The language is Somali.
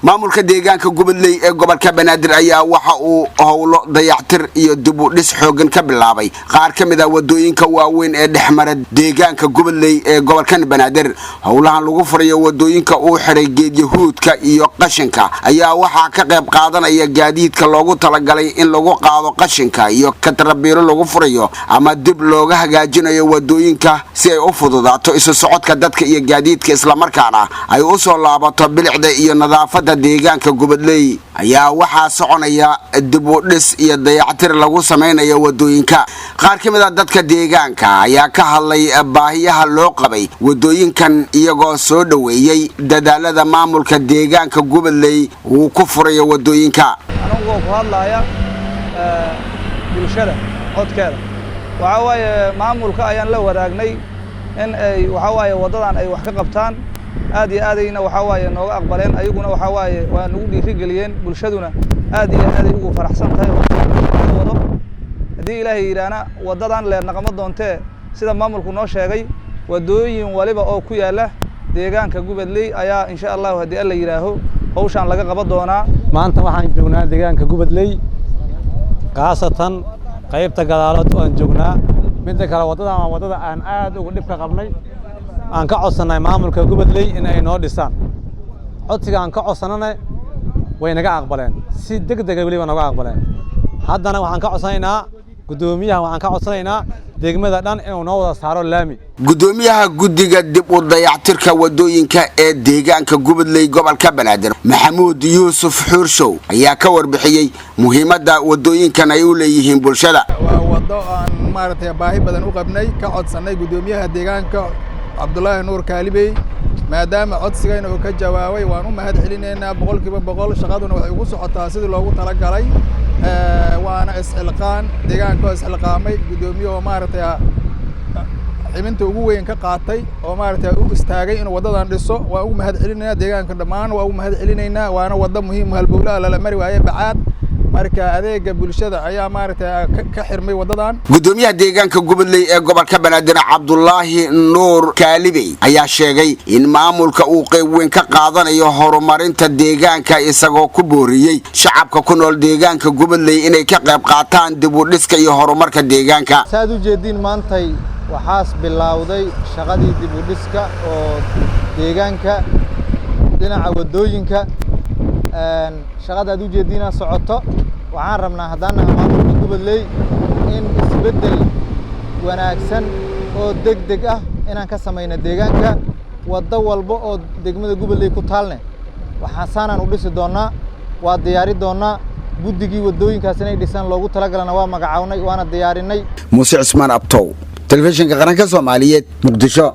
Maamulka deegaanka Gubadley ee gobolka Banaadir ayaa waxa uu howlo dayactir iyo dib u dhis xoogan ka bilaabay qaar ka mid ah wadooyinka waaweyn ee dhexmara deegaanka Gubadley ee gobolka Banaadir. Howlahan lagu furayo wadooyinka uu xiray geedyahuudka iyo qashinka ayaa waxaa ka qayb qaadanaya gaadiidka loogu talagalay in lagu qaado qashinka iyo katrabiilo lagu furayo ama dib looga hagaajinayo wadooyinka si ay u fududaato isu socodka dadka iyo gaadiidka, islamarkaana ay u soo laabato bilicda iyo nadaafadda deegaanka Gubadley. Ayaa waxaa soconaya dib u dhis iyo dayactir lagu samaynayo wadooyinka. Qaar ka mid ah dadka deegaanka ayaa ka hadlay baahiyaha loo qabay wadooyinkan, iyagoo soo dhoweeyey dadaalada maamulka deegaanka Gubadley uu ku furayo wadooyinka. Anigoo ku hadlaaya bulshada codkeeda, waxaa waaye maamulka ayaan la wadaagnay in ay waxaa waaye waddadan ay wax ka qabtaan. Aad iyo aadayna waxaa waaye nooga aqbaleen. Ayaguna waxaa waaye waa nagu dhiirigeliyeen. Bulshaduna aad iyo aaday ugu faraxsan tahay wado. Haddii Ilaahay yidhaahna, waddadan leernaqamo doontee, sida maamulku noo sheegay, waddooyin waliba oo ku yaalla deegaanka Gubadley ayaa insha Allahu, haddii Alla yidhaaho, hawshaan laga qaban doonaa. Maanta waxaan joognaa deegaanka Gubadley, khaasatan qaybta gadaalood aan joognaa. Midda kale, waddadan waa waddada aan aad uga dhibka qabnay, aan ka codsannay maamulka Gubadley in ay noo dhisaan. Codsiga aan ka codsanana way naga aqbaleen, si deg dega weliba nooga aqbaleen. Haddana waxaan ka codsanaynaa guddoomiyaha, waxaan ka codsanaynaa degmada dhan inuu noo wada saaro laami. Gudoomiyaha guddiga dib u dayactirka wadooyinka ee deegaanka Gubadley, gobolka Banaadir, Maxamuud Yuusuf Xuurshow, ayaa ka warbixiyey muhiimadda wadooyinkan ay u leeyihiin bulshada. Waa waddo aan maaragtay baahi badan u qabnay, ka codsannay guddoomiyaha deegaanka Cabdulaahi Nuur Kaalibey. Maadaama codsigayna uu ka jawaabay, waan u mahad celinaynaa 100%. Shaqaduna waxay ugu socotaa sidii loogu talagalay, waana isxilqaan deegaanka oo isxilqaamay, guddoomiye oo maaragtay xibinta ugu weyn ka qaatay oo maaragtay u istaagay inuu waddadan dhiso. Waan ugu mahad celinaynaa deegaanka dhammaan, waa ugu mahad celinaynaa. Waana waddo muhiim, halbowlaha lala mari waaye bacaad. Marka adeega bulshada ayaa maaragtay ka xirmay waddadan. Gudoomiyaha deegaanka Gubadley ee gobolka Banaadir, Cabdulaahi Nuur Kaalibey, ayaa sheegay in maamulka uu qayb weyn ka qaadanayo horumarinta deegaanka, isagoo ku booriyey shacabka ku nool deegaanka Gubadley inay ka qayb qaataan dib u dhiska iyo horumarka deegaanka. Saad u jeediin, maantay waxaas bilowday shaqadii dib u dhiska oo deegaanka dhinaca waddooyinka. Shaqada aad u jeediina socoto. Waxaan rabnaa, haddaan nahay maamulka Gubadley, in isbeddel wanaagsan oo deg deg ah inaan ka samayno deegaanka. Waddo walba oo degmada Gubadley ku taalne waxaan saanaan u dhisi doonnaa, waa diyaari doonnaa. Guddigii waddooyinkaas inay dhisaan loogu talagalana waa magacawnay, waana diyaarinay. Muuse Cusmaan Abtow, Telefishinka Qaranka Soomaaliyeed, Muqdisho.